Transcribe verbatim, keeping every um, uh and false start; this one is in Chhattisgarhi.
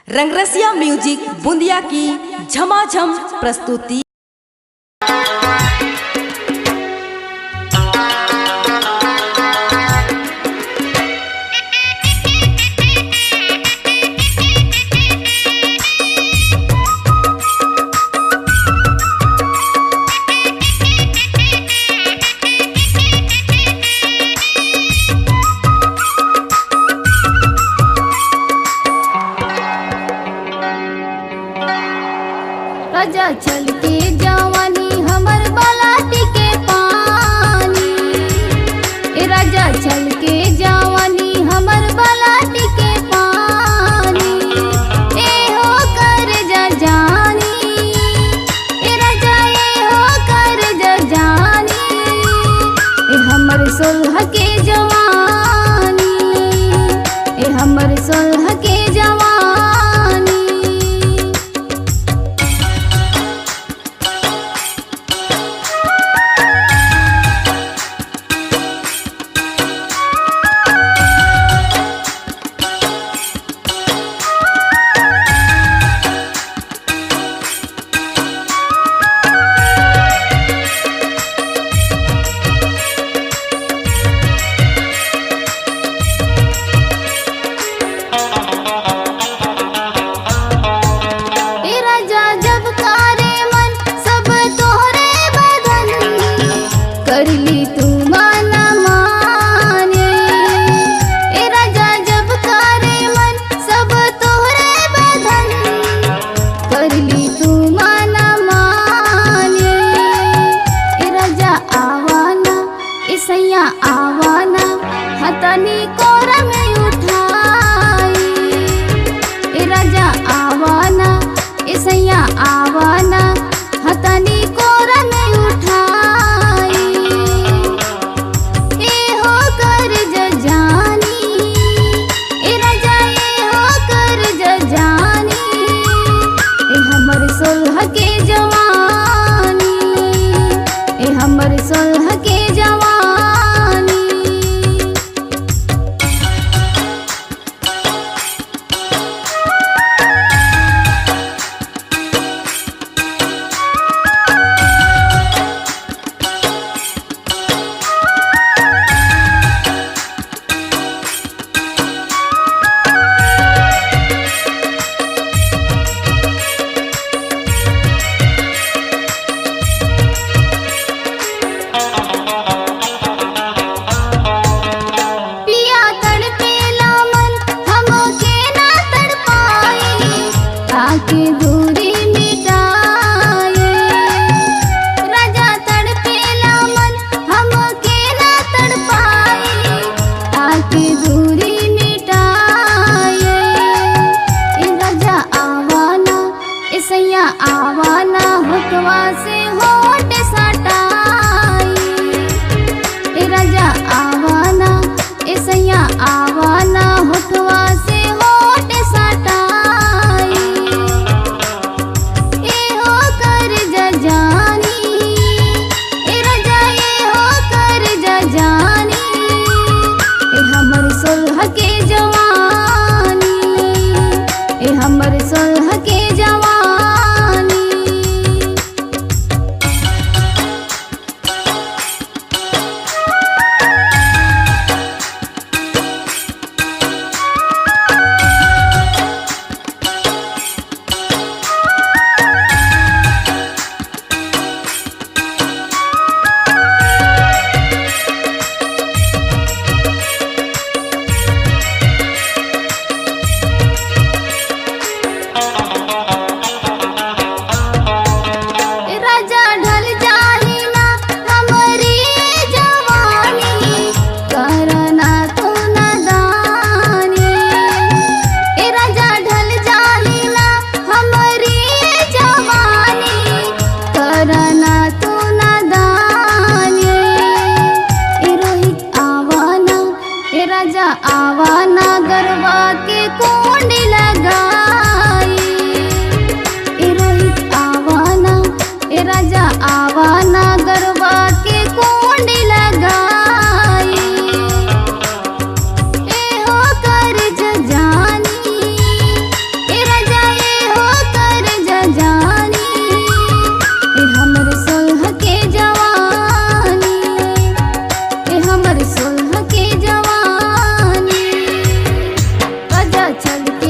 रंगरसिया म्यूजिक बुंदिया की झमाझम प्रस्तुति। राजा छलके जवानी हमर बलाटी के पानी, ए राजा छलके जवानी हमर बलाटी के पानी, ए हो कर जा जानी, ए राजा ए हो कर जा जानी, ए हमर सोलह के जवानी, ए हमर सोलह के जवानी। ए राजा जब करे मन सब तोहरे बदन, कर ली तू मन माने। ए राजा जब करे मन सब तोहरे बदन, कर ली तू मन माने। ए राजा आवाना, ए सैया आवाना, हतनी कोरा में उठाई। ए राजा आवाना, ए सैया आवाना, हतनी कोरा में उठाई। ए हो कर जा जानी, ए राजा ए हो कर जा जानी, ए हमर सोलह के जवानी, ए हमर सोलह के जवानी। पिया तड़पेला मन, हमके ना तड़पाई, आके दूरी मिटाए। राजा तड़पेला मन, हमके ना तड़पाई, आके दूरी मिटाए। ए राजा आवाना, ए सैया आवाना, होठवा से होठ सटाई। ए राजा आवाना, ए सैया आवाना, होठवा से होठ सटाई। ए हो कर जा जानी, ए राजा ए हो कर जा जानी, ए हमर सोलह के जवानी, ए हमर सोलह के जवानी। चल